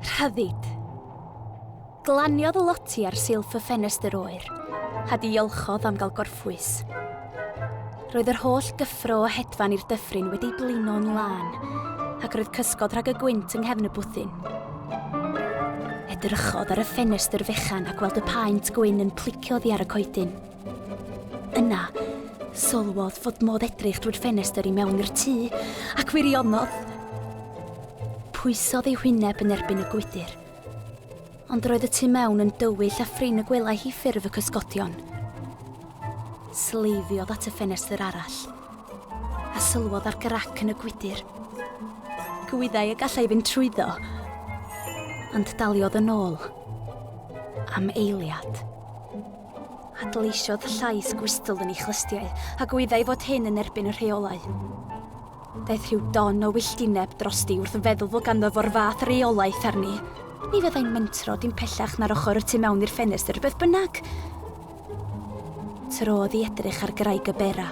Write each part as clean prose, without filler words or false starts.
Rhyddid. Glaniodd Loti ar silff y ffenestr oer, a diolchodd am gael gorffwys. Roedd yr holl gyffro o hedfan i'r dyffryn wedi blino'n lân, ac roedd cysgod rhag y gwynt yng nghefn y bwthyn. Edrychodd ar y ffenestr fechan a gweld y paent gwyn yn plicio oddi ar y coedyn. Yna, sylwodd fod modd edrych drwy'r ffenestr i mewn i'r tŷ, ac wirionodd. Pwysodd ei hwyneb yn erbyn y gwydr. Ond roedd y tu mewn yn dywyll a phrin y gwelai hi ffurf y cysgodion. Sleifiodd at y ffenestr arall, a sylwodd ar grac yn y gwydr. Gwyddai y gallai fynd trwyddo, ond daliodd yn ôl am eiliad. Adleisiodd llais gwystl yn ei chlustiau, a gwyddai fod hyn yn erbyn y rheolau. Daeth rhyw don o wylltineb drosti wrth feddwl fod ganddo fo'r fath reolaeth arni. Ni fyddai'n mentro dim pellach na'r ochr y tu mewn i'r ffenestr beth bynnag. Trodd i edrych ar graig y bera,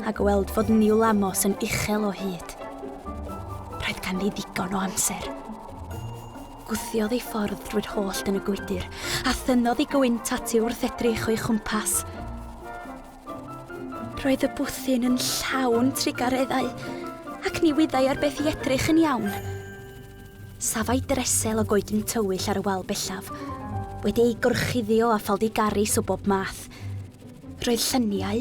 a gweld fod Niwl Amos yn uchel o hyd. Roedd ganddi ddigon o amser. Gwthiodd ei ffordd drwy'r hollt yn y gwydr, a thynnodd ei gwynt ati wrth edrych o'i chwmpas. Roedd y bwthyn yn llawn trugareddau, ac ni wyddai ar beth i edrych yn iawn. Safai dresel o goedyn tywyll ar y wal bellaf, wedi ei gorchuddio â ffaldigaris o bob math. Roedd lluniau,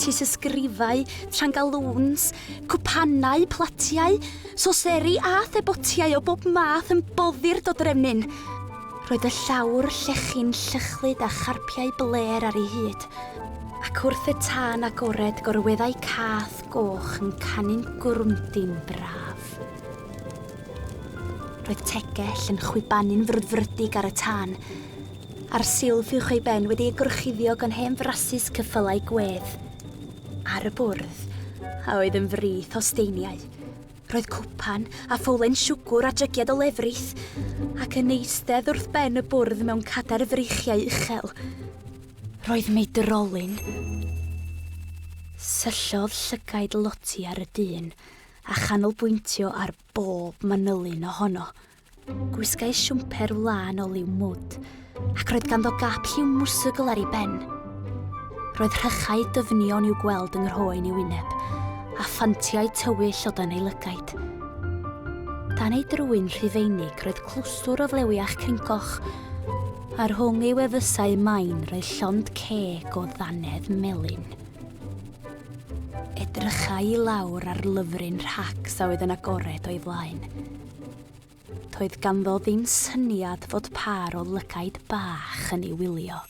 tystysgrifau, trangalŵns, cwpanau, platiau, soseri a thebotiau o bob math yn boddi'r dodrefnyn. Roedd y llawr llechi'n llychlyd â charpiau blêr ar ei hyd, ac wrth y tân agored gorweddai cath goch yn canu'n gwrwndyn braf. Roedd tegell yn chwibanu'n frwdfrydig ar y tân, a'r silff uwch ei ben wedi ei gorchuddio gan hen frasys ceffylau gwedd. Ar y bwrdd, a oedd yn frith o steiniau, roedd cwpan a phowlen siwgwr a jygiad o lefrith, ac yn eistedd wrth ben y bwrdd mewn cadair freichiau uchel, roedd meidrolyn. Syllodd llygaid Loti ar y dyn a chanolbwyntio ar bob manylyn ohono. Gwisgai siwmper wlân o liw mwd, ac roedd ganddo gap lliw mwsogl ar ei ben. Roedd rhychau dyfnion i'w gweld yng nghroen ei wyneb, a phantiau tywyll o dan ei lygaid. Dan ei drwyn Rhufeinig roedd clwstwr o flewiach cringoch, a rhwng ei wefusau main roedd llond ceg o ddannedd melyn. Edrychai i lawr ar lyfryn rhacs a oedd yn agored o'i flaen. Doedd ganddo ddim syniad fod pâr o lygaid bach yn ei wylio.